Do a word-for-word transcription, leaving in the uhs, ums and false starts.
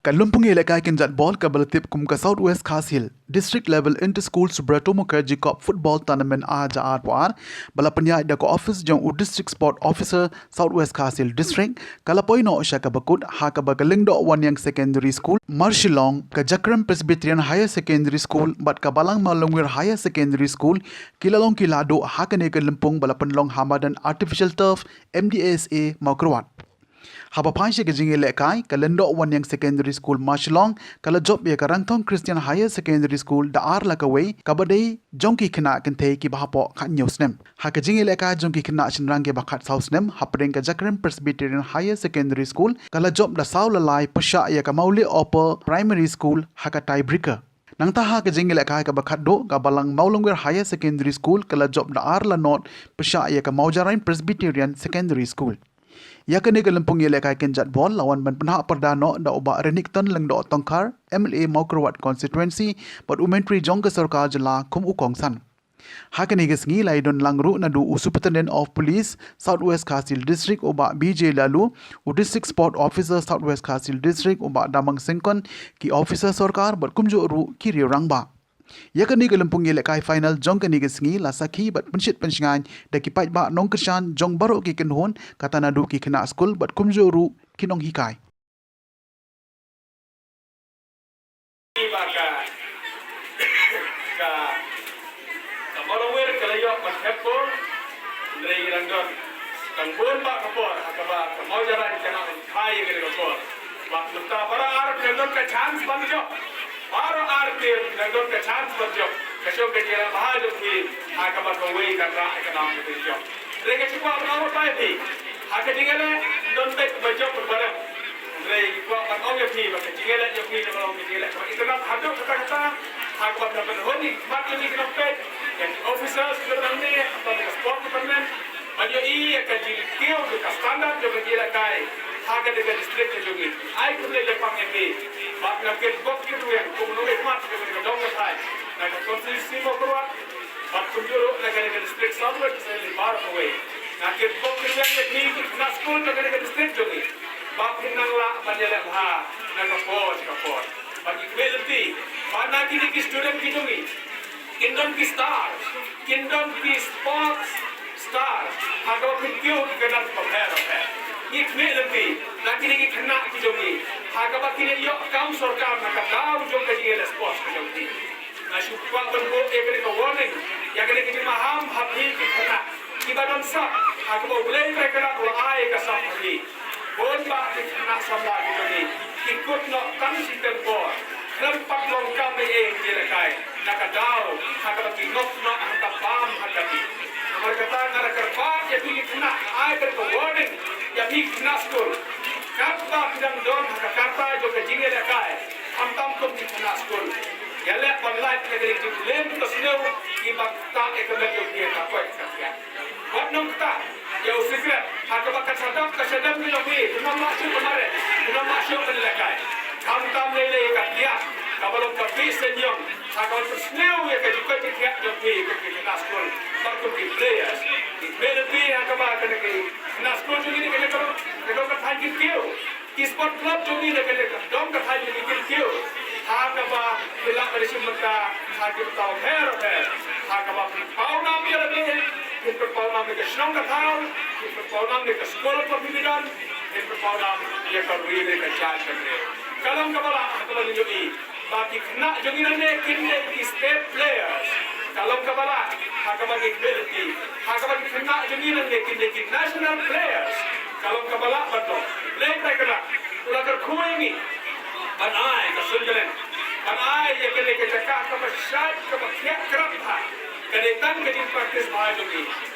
Ka lympung ïalehkai kynjat bol kaba la tip kum ka South West Khasi Hills District Level Inter School Subrata Mukherjee Cup Football Tournament ar hajar arphew ar, ba la pynïaid da ka office jong u District Sport Officer South West Khasi Hills District, ka la poi noh sha kaba kut, ha kaba ka Lyngdoh Waniang Secondary School Marshillong, ka Jakrem Presbyterian Higher Secondary School bad ka Balang Mawlongwir Higher Secondary School ki la long ki lahduh ha kane ka lympung ba la pynlong ha madan Artificial Turf M D S A Mawkyrwat. Haba phai sha ka jingïalehkai, ka Lyngdoh Waniang Secondary School Marshillong ka la jop ïa ka Rangthong Christian Higher Secondary School da ar la kawei, kaba dei jong ki khynnah kynthei kiba hapoh khathynñiew snem. Ha ka jingïalehkai jong ki khynnah shynrang kiba khatsaw snem hapdeng ka Jakrem Presbyterian Higher Secondary School ka la jop da saw la lai pyrshah ïa ka Mawlieh Upper Primary School ha ka tiebreaker. Nangta ha ka jingïalehkai kaba khatduh, ka Balang Mawlongwir Higher Secondary School ka la jop da ar la not pyrshah ïa ka Mawjarain Presbyterian Secondary School. Ïa kane ka lympung ïalehkai kynjat bol la wan ban pynhap pyrda noh da u Bah Renikton Lyngdoh Tongkhar, M L A Mawkyrwat Constituency, bad u Myntri jong ka Sorkar Jylla kum u kongsan. Ha kane ka sngi la ïadon lang ruh naduh u Superintendent of Police South West Khasi Hills District u Bah B J Laloo, u District Sport Officer South West Khasi Hills District u Bah Damang Syngkon, ki officer sorkar bad kumjuh ruh ki riew rangbah. Ïa kane ka lympung ïalehkai final jong kane ka sngi la sakhi bad pynshit pynshngaiñ da ki paidbah nongkyrshan jong baroh ki kynhun, kata naduh ki khynnah skul bad kumjuh ruh ki nonghikai. Ba ka, ka, ka Mawlongwir ka la ïoh ban thep gol, hynrei ngi dang don. Dang bun bha ka por, ha kaba ka Mawjarain ka nang ban thai ïa ka por. Bad mynta baroh ar phi dang don ka chance ban jop. Baroh ar team dang don ka chance ban jop. Ka shu ka jingïaleh bha jong phi, ha kaba kawei ka rah ka dang ban jop. Hynrei nga shu kwah ban ong ïa phi, ha ka jingïaleh don beit ba jop ba rem. Hynrei nga kwah ban ong ïa phi ba ka jingïaleh jong phi ka long ka jingïaleh kaba itynnad haduh katta katta. Ha kaba phi la pynhun ïa ki khmat jong ngi ki nongpeit, ïa ki officers ki dang nangne, hapoh ka sport department, ban ïohi ïa ka jingkiew jong ka standard jong ka jingïalehkai ha kane ka district ka jong ngi. Ai khublei ïa phi, bad nga kyrpad ïa phi ruh, kum u nongmihkhmat jong ka dong ka thaiñ, na ka constituency Mawkyrwat, bad kumjuh ruh na kane ka district South West Khasi Hills baroh kawei. Nga kyrpad ïa phi, ki khynnah skul na kane ka district jong ngi, ba phin nang lah ban ïaleh bha na ka por sha ka por. Bad ngi khmih lynti ba na kine ki student ki jong ngi kin don ki stars, kin don ki sports stars, ha kaba phin kiew ki kyrdan bapher bapher. Ngi khmih lynti na kine ki khynnah ki jong ngi, ha kaba kin ïoh kam sorkar na ka daw jong ka jingïaleh sports ka jong ki. Nga shu kwah ban buh ïa kane ka warning, ïa kane ka jingmaham ha phi ki khynnah kiba don sap, ha kaba U Blei Trai Kynrad u la ai ka sap ha phi. Bun bah ki khynnah samla ki jong ngi ki kut noh tang shiteng por, khlem pat long kam ei ei jingïalehkai na ka daw ha kaba ki ngop noh ha ka bam ha ka dih. Namar kata nga la kyrpad ïa phi ki khynnah, ai kane ka warning ïa phi ki khynnah skul. Katba phi dang don ha ka karta jong ka jingïalehkai, khamtam kum ki khynnah skul, ïaleh ban lait ïa kane ka jingkylliang ka sniew, kiba ktah ïa ka met jong phi ha ka koit ka khiah. Wat nang ktah ïa u sikret, ha kaba kan sa dap ka shadem ka jong phi, phin ym lah shuh ban mareh, phin ym lah shuh ban ïalehkai. Khamtam lei lei ïa ka khiah kaba long ka bih seiñiong, ha kaba pynsniew ïa ka jingkoit jingkhiah jong phi kum ki khynnah skul bad kum ki players. Ngi khmih lynti ha kaba kane ki khynnah skul jong ngi na kane ka dong ka thaiñ kin kiew. Ki sport club jong ngi na kane ka dong ka thaiñ jong ngi kin kiew ha kaba phi lah ban ïashim bynta ha ki bynta bapher bapher, ha kaba phin paw nam ïa lade, phin pynpaw nam ïa ka shnong ka thaw, phin pynpaw nam ïa ka skul ba phi don, phin pynpaw nam ïa ka ri ne ka jaid ka dei. Ka long kaba lah ha kaba ngi ïohi ba ki khynnah jong ngi nangne kin dei ki state players. Ka long kaba lah ha kaba ngi khmih lynti, ha kaba ki khynnah jong ngi nangne kin dei ki national players. Ka long kaba lah ban long. Blei Trai Kynrad u la kyrkhu ïa ngi ban ai ka suiñ bneng, ban ai ïa kane ka jaka kaba shait kaba khiah krap bha. Ka dei tang ka jingpractice bha jong ngi.